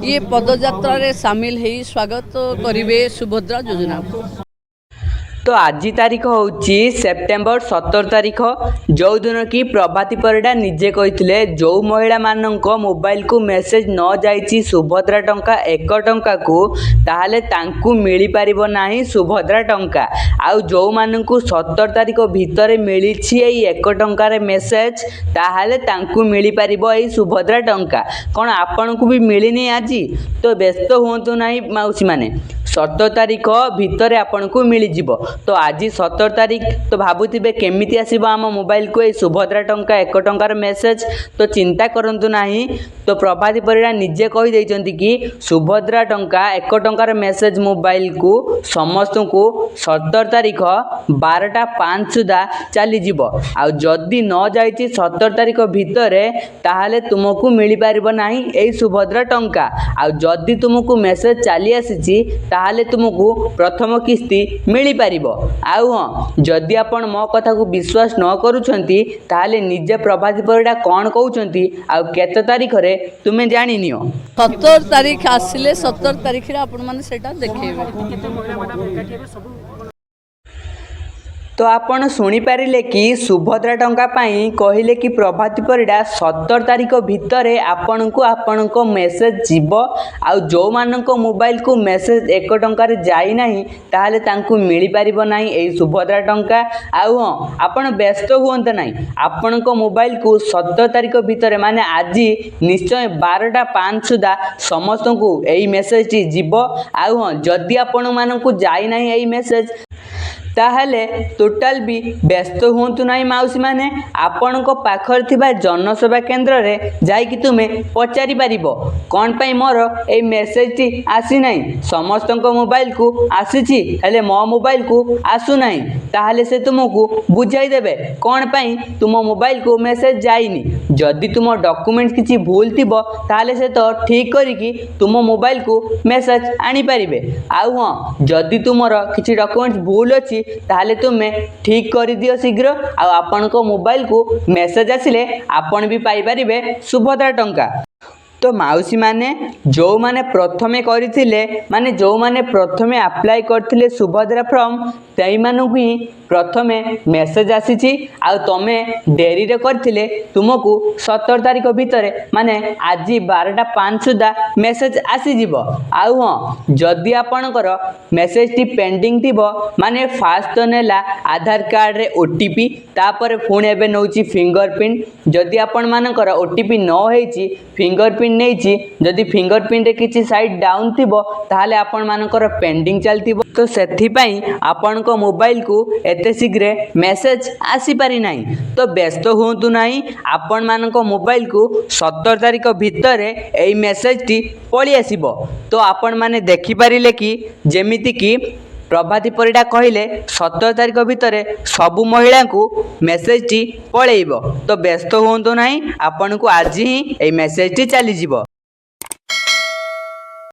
ଇଏ ପଦଯାତ୍ରାରେ ସାମିଲ ହେଇ ସ୍ୱାଗତ କରିବେ ସୁଭଦ୍ରା ଯୋଜନାକୁ। ତ ଆଜି ତାରିଖ ହେଉଛି ସେପ୍ଟେମ୍ବର 17 ତାରିଖ, ଯେଉଁଦିନ କି ପ୍ରଭାତୀ ପରିଡ଼ା ନିଜେ କହିଥିଲେ, ଯେଉଁ ମହିଳାମାନଙ୍କ ମୋବାଇଲକୁ ମେସେଜ ନ ଯାଇଛି ସୁଭଦ୍ରା ଟଙ୍କା 1 ଟଙ୍କାକୁ, ତାହେଲେ ତାଙ୍କୁ ମିଳିପାରିବ ନାହିଁ ସୁଭଦ୍ରା ଟଙ୍କା। ଆଉ ଯେଉଁମାନଙ୍କୁ 17 ତାରିଖ ଭିତରେ ମିଳିଛି ଏଇ 1 ଟଙ୍କାରେ ମେସେଜ, ତାହେଲେ ତାଙ୍କୁ ମିଳିପାରିବ ଏଇ ସୁଭଦ୍ରା ଟଙ୍କା। କ'ଣ ଆପଣଙ୍କୁ ବି ମିଳିନି ଆଜି? ତ ବ୍ୟସ୍ତ ହୁଅନ୍ତୁ ନାହିଁ ମାଉସୀମାନେ, 17 ତାରିଖ ଭିତରେ ଆପଣଙ୍କୁ ମିଳିଯିବ। ତ ଆଜି 17 ତାରିଖ। ତ ଭାବୁଥିବେ, କେମିତି ଆସିବ ଆମ ମୋବାଇଲକୁ ଏଇ ସୁଭଦ୍ରା ଟଙ୍କା 1 ଟଙ୍କାର ମେସେଜ? ତ ଚିନ୍ତା କରନ୍ତୁ ନାହିଁ। ତ ପ୍ରଭାତୀ ପରିଡ଼ା ନିଜେ କହିଦେଇଛନ୍ତି କି ସୁଭଦ୍ରା ଟଙ୍କା 1 ଟଙ୍କାର ମେସେଜ ମୋବାଇଲକୁ ସମସ୍ତଙ୍କୁ 17 ତାରିଖ 12ଟା 5 ସୁଦ୍ଧା ଚାଲିଯିବ। ଆଉ ଯଦି ନ ଯାଇଛି 17 ତାରିଖ ଭିତରେ, ତାହେଲେ ତୁମକୁ ମିଳିପାରିବ ନାହିଁ ଏଇ ସୁଭଦ୍ରା ଟଙ୍କା। ଆଉ ଯଦି ତୁମକୁ ମେସେଜ ଚାଲି ଆସିଛି, ତାହେଲେ ତୁମକୁ ପ୍ରଥମ କିସ୍ତି ମିଳିପାରିବ। ଆଉ ହଁ, ଯଦି ଆପଣ ମୋ କଥାକୁ ବିଶ୍ୱାସ ନ କରୁଛନ୍ତି, ତାହେଲେ ନିଜେ ପ୍ରଭାତୀ ପରିଡ଼ା କ'ଣ କହୁଛନ୍ତି ଆଉ କେତେ ତାରିଖରେ, ତୁମେ ଜାଣିନିଅ। 17 ତାରିଖ ଆସିଲେ 17 ତାରିଖରେ ଆପଣମାନେ ସେଇଟା ଦେଖେଇବେ। କେତେ ମହିଳା ମ୍ୟାଡ଼ାମ ଏକାଠି ହେବେ ସବୁ? ତ ଆପଣ ଶୁଣିପାରିଲେ କି ସୁଭଦ୍ରା ଟଙ୍କା ପାଇଁ କହିଲେ କି ପ୍ରଭାତୀ ପରିଡ଼ା, 17 ତାରିଖ ଭିତରେ ଆପଣଙ୍କୁ ଆପଣଙ୍କ ମେସେଜ ଯିବ। ଆଉ ଯେଉଁମାନଙ୍କ ମୋବାଇଲକୁ ମେସେଜ 1 ଟଙ୍କାରେ ଯାଇନାହିଁ, ତାହେଲେ ତାଙ୍କୁ ମିଳିପାରିବ ନାହିଁ ଏଇ ସୁଭଦ୍ରା ଟଙ୍କା। ଆଉ ହଁ, ଆପଣ ବ୍ୟସ୍ତ ହୁଅନ୍ତୁ ନାହିଁ। ଆପଣଙ୍କ ମୋବାଇଲକୁ 17 ତାରିଖ ଭିତରେ, ମାନେ ଆଜି ନିଶ୍ଚୟ 12ଟା 5 ସୁଦ୍ଧା ସମସ୍ତଙ୍କୁ ଏଇ ମେସେଜଟି ଯିବ। ଆଉ ହଁ, ଯଦି ଆପଣମାନଙ୍କୁ ଯାଇନାହିଁ ଏଇ ମେସେଜ, ତାହେଲେ ଟୋଟାଲ ବି ବ୍ୟସ୍ତ ହୁଅନ୍ତୁ ନାହିଁ ମାଉସୀମାନେ। ଆପଣଙ୍କ ପାଖରେ ଥିବା ଜନସେବା କେନ୍ଦ୍ରରେ ଯାଇକି ତୁମେ ପଚାରି ପାରିବ, କ'ଣ ପାଇଁ ମୋର ଏଇ ମେସେଜଟି ଆସିନାହିଁ, ସମସ୍ତଙ୍କ ମୋବାଇଲକୁ ଆସିଛି ହେଲେ ମୋ ମୋବାଇଲକୁ ଆସୁନାହିଁ। ତାହେଲେ ସେ ତୁମକୁ ବୁଝାଇ ଦେବେ କ'ଣ ପାଇଁ ତୁମ ମୋବାଇଲକୁ ମେସେଜ ଯାଇନି। ଯଦି ତୁମ ଡକୁମେଣ୍ଟ କିଛି ଭୁଲ ଥିବ, ତାହେଲେ ସେ ତ ଠିକ୍ କରିକି ତୁମ ମୋବାଇଲକୁ ମେସେଜ ଆଣିପାରିବେ। ଆଉ ହଁ, ଯଦି ତୁମର କିଛି ଡକୁମେଣ୍ଟସ୍ ଭୁଲ ଅଛି, ତାହେଲେ ତୁମେ ଠିକ୍ କରିଦିଅ ଶୀଘ୍ର। ଆଉ ଆପଣଙ୍କ ମୋବାଇଲକୁ ମେସେଜ ଆସିଲେ ଆପଣ ବି ପାଇପାରିବେ ସୁଭଦ୍ରା ଟଙ୍କା। ତ ମାଉସୀମାନେ, ଯେଉଁମାନେ ପ୍ରଥମେ କରିଥିଲେ, ମାନେ ଯେଉଁମାନେ ପ୍ରଥମେ ଆପ୍ଲାଏ କରିଥିଲେ ସୁଭଦ୍ରା ଫର୍ମ, ସେଇମାନଙ୍କୁ ହିଁ ପ୍ରଥମେ ମେସେଜ ଆସିଛି। ଆଉ ତୁମେ ଡେରିରେ କରିଥିଲେ ତୁମକୁ 17 ତାରିଖ ଭିତରେ, ମାନେ ଆଜି 12ଟା 5 ସୁଦ୍ଧା ମେସେଜ ଆସିଯିବ। ଆଉ ହଁ, ଯଦି ଆପଣଙ୍କର ମେସେଜଟି ପେଣ୍ଡିଂ ଥିବ, ମାନେ ଫାଷ୍ଟ ତ ନେଲା ଆଧାର କାର୍ଡ଼ରେ ଓଟିପି, ତାପରେ ପୁଣି ଏବେ ନେଉଛି ଫିଙ୍ଗର ପ୍ରିଣ୍ଟ। ଯଦି ଆପଣମାନଙ୍କର ଓଟିପି ନ ହେଇଛି, ଫିଙ୍ଗର ପ୍ରିଣ୍ଟ ନେଇଛି, ଯଦି ଫିଙ୍ଗର ପ୍ରିଣ୍ଟରେ କିଛି ସାଇଟ୍ ଡାଉନ୍ ଥିବ, ତାହେଲେ ଆପଣମାନଙ୍କର ପେଣ୍ଡିଂ ଚାଲିଥିବ। ତ ସେଥିପାଇଁ ଆପଣଙ୍କ ମୋବାଇଲକୁ ଏତେ ଶୀଘ୍ର ମେସେଜ ଆସିପାରି ନାହିଁ। ତ ବ୍ୟସ୍ତ ହୁଅନ୍ତୁ ନାହିଁ, ଆପଣମାନଙ୍କ ମୋବାଇଲକୁ 17 ତାରିଖ ଭିତରେ ଏଇ ମେସେଜଟି ପଳେଇ ଆସିବ। ତ ଆପଣମାନେ ଦେଖିପାରିଲେ କି ଯେମିତିକି ପ୍ରଭାତୀ ପରିଡ଼ା କହିଲେ, 17 ତାରିଖ ଭିତରେ ସବୁ ମହିଳାଙ୍କୁ ମେସେଜଟି ପଳେଇବ। ତ ବ୍ୟସ୍ତ ହୁଅନ୍ତୁ ନାହିଁ, ଆପଣଙ୍କୁ ଆଜି ହିଁ ଏଇ ମେସେଜଟି ଚାଲିଯିବ।